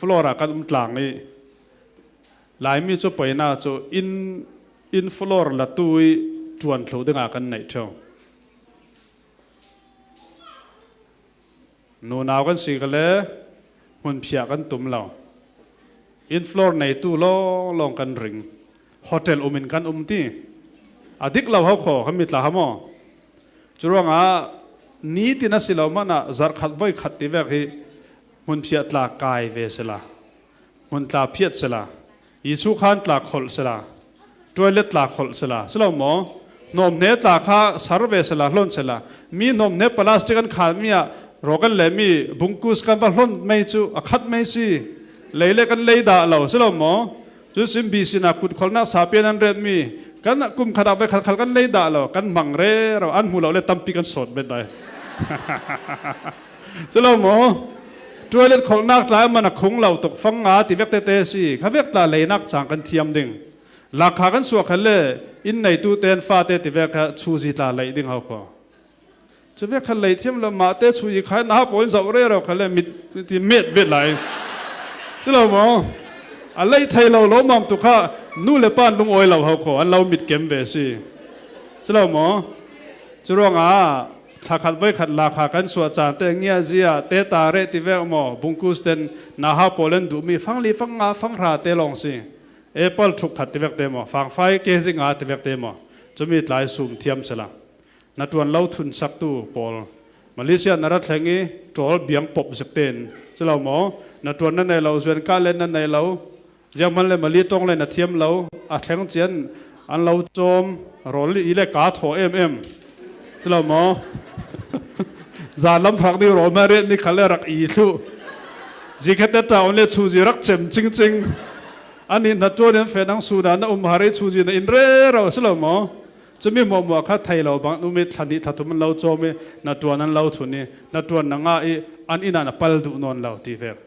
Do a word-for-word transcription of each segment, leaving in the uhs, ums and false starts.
Floor ah kan um tlang i, Laimi cu poina cu inn, inn floor latu i ṭuan thluh dingah kan neih ṭheu. Nunau kan si kha le hmunphiah kan tum lo. Inn floor neitu lawnglawng kan ring. Hotel um in kan um ti. A dik lo ho kho, kan mi tla ha maw? Curuangah nitin a si lo hmanah zarh khat voi khat ti vek hi hmunphiah tla kai ve sila, hmun tla phiat sila, Jesuh khan tla kholh sila, toilet tla kholh sila, si lo maw? Hnawmhne tla kha sar ve sila, hlawn sila. Mi hnawmhne plastic an khan mi ah raw kan leh mi bungkus kan va hlawn mei cu a khat mei si. Lei le kan lei dah lo, si lo maw? Cu sin B C na kut kholhnak sa pian an ret mi kan kum khat ah ve khat khal kan lei dah lo, kan hmang rero, an hmu lo le tampi kan sawt bet dai. Si lo maw? Toilet kholhnak tlai man a khung lo tuk, fang nga ti vek tete si. Kha vek tla leinak cang kan thiam ding. Lakha kan suah kha le inn neitu ten fate ti vek kha chuzi tla lei ding ho kho. Cu vek kha lei thiam lo, mahte chuzi khai na ha pawl in zoh rero kha le mit ti met bet lai. Si lo maw? A lei thei lo lo mam tu kha nu le pa an lungawi lo ho kho, an lo mit kem ve si. Si lo maw? Curuangah thla khat voi khat lakha kan suah caan te ngiahzia te ta reh ti vek maw? Bungkus ten naha pawl an duhmi fang li, fang nga, fang hra te lawng si. Apple thuk khat ti vek te maw? Fangfai kezi nga ti vek te maw? Cumi tlai sum thiam sila. Na ṭuan lo thunsaktu pawl, Malaysia na ra thleng i ṭawl biang pop zik tein, si lo maw? Na ṭuan na nei lo, zuan kah len na nei lo, zianghman le mali ṭawng le na thiam lo, a thleng cian an lo cawm, rawl i le kaa thaw em em, si lo maw? Zan lam hrak ding rawl hmai ret ni khal le rak i thluh. Zikhet te ṭa on le chuzi rak cem cingcing. An i hnaṭuan in fe nang suna na um har i chuzi na in rero, si lo maw? Cumi hmuahhmuah kha thei lo bang um i thla hnih thla thum an lo cawm i hnaṭuan an lo thun i hnaṭuan na ngah i an inn ah na pal duh nawn lo ti vek.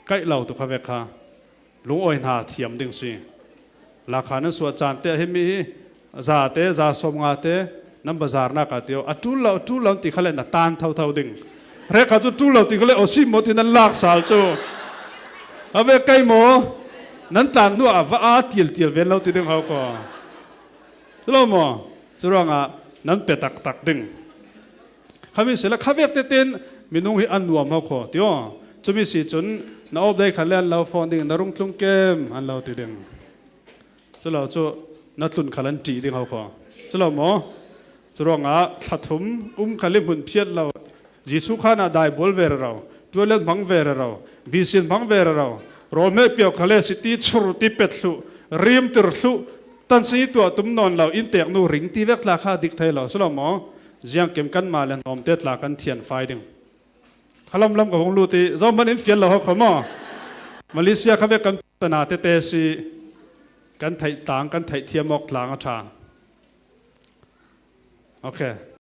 Kaih lo tu kha vek kha lungawi hna thiam ding si. Lakha nan suah caan te a himi hi zate, za sawm nga te nan bazarnak ah tio a ṭul lo, a ṭul lo ti kha le na tan thotho ding. Rek kha cu ṭul lo ti kha le aw si maw ti nan lak sal cu. A ve kai maw? Nan tlan hnu ah va aa tialtial ven lo ti ding ho ko. Si lo maw? Curuangah nan pe taktak ding. Khami si le kha vek tetein minung hi an nuam ho kho tio. Cumi si cun na awpdei khan le an lo fawn ding, na rung tlung kem an lo ti ding. Si lo cu na tlun khal an ṭih ding ho kho. Si lo maw? Curuangah thla thum um khal i hmun phiat lo. Jesuh khan ah daibual ve rero, tualet hmang ve rero, bisin hmang ve rero, rawl hmeh piau khal le siti chur ti pet thluh, rim tir thluh, tansin i tuah tum nawn lo, inntek nu ring ti vek tla kha dik thei lo, si lo maw? Ziangkim kanmah le hnawmte tla kan thian fai ding. Khalam lam ka hung lut i, zohman in fian lo ho kho maw? Malaysia kha vek kan tana tete si, kan theih tlang, kan theih thiam awk tlang a ṭha. Ok.